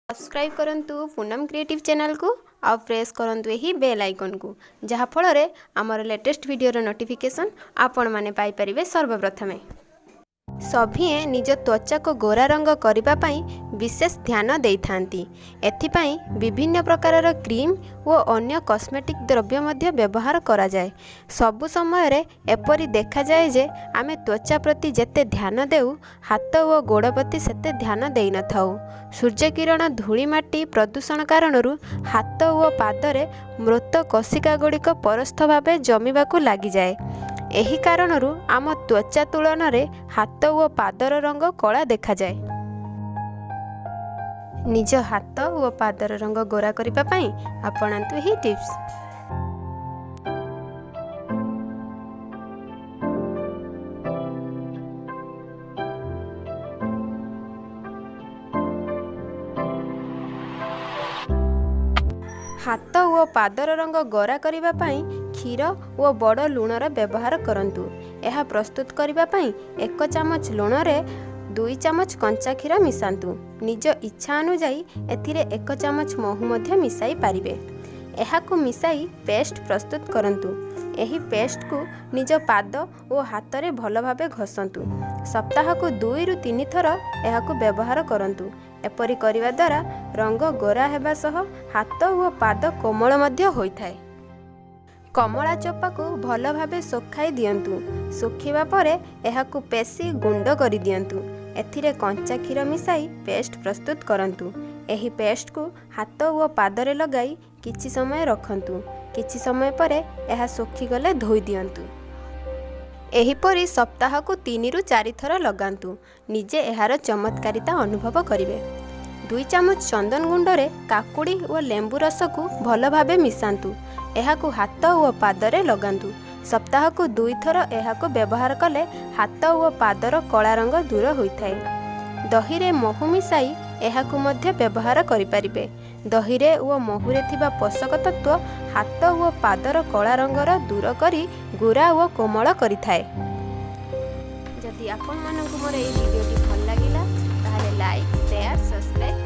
Subscribe କରନ୍ତୁ Punam creative ଚ୍ୟାନେଲକୁ ଆଉ ପ୍ରେସ୍ କରନ୍ତୁ ଏହି ବେଲ୍ ଆଇକନ୍କୁ, ଯାହାଫଳରେ ଆମର ଲେଟେଷ୍ଟ ଭିଡ଼ିଓର ନୋଟିଫିକେସନ୍ ଆପଣମାନେ ପାଇପାରିବେ ସର୍ବପ୍ରଥମେ। ସଭିଏଁ ନିଜ ତ୍ୱଚାକୁ ଗୋରା ରଙ୍ଗ କରିବା ପାଇଁ ବିଶେଷ ଧ୍ୟାନ ଦେଇଥାନ୍ତି। ଏଥିପାଇଁ ବିଭିନ୍ନ ପ୍ରକାରର କ୍ରିମ୍ ଓ ଅନ୍ୟ କସ୍ମେଟିକ୍ ଦ୍ରବ୍ୟ ମଧ୍ୟ ବ୍ୟବହାର କରାଯାଏ। ସବୁ ସମୟରେ ଏପରି ଦେଖାଯାଏ ଯେ ଆମେ ତ୍ୱଚା ପ୍ରତି ଯେତେ ଧ୍ୟାନ ଦେଉ, ହାତ ଓ ଗୋଡ଼ ପ୍ରତି ସେତେ ଧ୍ୟାନ ଦେଇନଥାଉ। ସୂର୍ଯ୍ୟକିରଣ, ଧୂଳି, ମାଟି ପ୍ରଦୂଷଣ କାରଣରୁ ହାତ ଓ ପାଦରେ ମୃତ କୋଷିକା ଗୁଡ଼ିକ ପରସ୍ତ ଭାବେ ଜମିବାକୁ ଲାଗିଯାଏ। ଏହି କାରଣରୁ ଆମ ତ୍ୱଚା ତୁଳନାରେ ହାତ ଓ ପାଦର ରଙ୍ଗ କଳା ଦେଖାଯାଏ। ନିଜ ହାତ ଓ ପାଦର ରଙ୍ଗ ଗୋରା କରିବା ପାଇଁ ଆପଣାନ୍ତୁ ଏହି ଟିପ୍ସ। ହାତ ଓ ପାଦର ରଙ୍ଗ ଗୋରା କରିବା ପାଇଁ କ୍ଷୀର ଓ ବଡ଼ ଲୁଣର ବ୍ୟବହାର କରନ୍ତୁ। ଏହା ପ୍ରସ୍ତୁତ କରିବା ପାଇଁ 1 ଚାମଚ ଲୁଣରେ 2 ଚାମଚ କଞ୍ଚା କ୍ଷୀର ମିଶାନ୍ତୁ। ନିଜ ଇଚ୍ଛା ଅନୁଯାୟୀ ଏଥିରେ 1 ଚାମଚ ମହୁ ମଧ୍ୟ ମିଶାଇ ପାରିବେ। ଏହାକୁ ମିଶାଇ ପେଷ୍ଟ ପ୍ରସ୍ତୁତ କରନ୍ତୁ। ଏହି ପେଷ୍ଟକୁ ନିଜ ପାଦ ଓ ହାତରେ ଭଲ ଭାବେ ଘଷନ୍ତୁ। ସପ୍ତାହକୁ 2ରୁ 3 ଥର ଏହାକୁ ବ୍ୟବହାର କରନ୍ତୁ। ଏପରି କରିବା ଦ୍ୱାରା ରଙ୍ଗ ଗୋରା ହେବା ସହ ହାତ ଓ ପାଦ କୋମଳ ମଧ୍ୟ ହୋଇଥାଏ। କମଳା ଚୋପାକୁ ଭଲ ଭାବେ ଶୁଖାଇ ଦିଅନ୍ତୁ। ଶୁଖିବା ପରେ ଏହାକୁ ପେଶି ଗୁଣ୍ଡ କରିଦିଅନ୍ତୁ। ଏଥିରେ କଞ୍ଚା କ୍ଷୀର ମିଶାଇ ପେଷ୍ଟ ପ୍ରସ୍ତୁତ କରନ୍ତୁ। ଏହି ପେଷ୍ଟକୁ ହାତ ଓ ପାଦରେ ଲଗାଇ କିଛି ସମୟ ରଖନ୍ତୁ। କିଛି ସମୟ ପରେ ଏହା ଶୁଖିଗଲେ ଧୋଇ ଦିଅନ୍ତୁ। ଏହିପରି ସପ୍ତାହକୁ 3ରୁ 4 ଥର ଲଗାନ୍ତୁ। ନିଜେ ଏହାର ଚମତ୍କାରିତା ଅନୁଭବ କରିବେ। 2 ଚାମଚ ଚନ୍ଦନ ଗୁଣ୍ଡରେ କାକୁଡ଼ି ଓ ଲେମ୍ବୁ ରସକୁ ଭଲ ଭାବେ ମିଶାନ୍ତୁ। ଏହାକୁ ହାତ ଓ ପାଦରେ ଲଗାନ୍ତୁ। ସପ୍ତାହକୁ 2 ଥର ଏହାକୁ ବ୍ୟବହାର କଲେ ହାତ ଓ ପାଦର କଳା ରଙ୍ଗ ଦୂର ହୋଇଥାଏ। ଦହିରେ ମହୁ ମିଶାଇ ଏହାକୁ ମଧ୍ୟ ବ୍ୟବହାର କରିପାରିବେ। ଦହିରେ ଓ ମହୁରେ ଥିବା ପୋଷକ ତତ୍ତ୍ୱ ହାତ ଓ ପାଦର କଳା ରଙ୍ଗର ଦୂର କରି ଗୋରା ଓ କୋମଳ କରିଥାଏ। ଯଦି ଆପଣମାନଙ୍କୁ ମୋର ଏହି ଭିଡ଼ିଓଟି ଭଲ ଲାଗିଲା, ତାହେଲେ ଲାଇକ୍, ସେୟାର, ସବସ୍କ୍ରାଇବ୍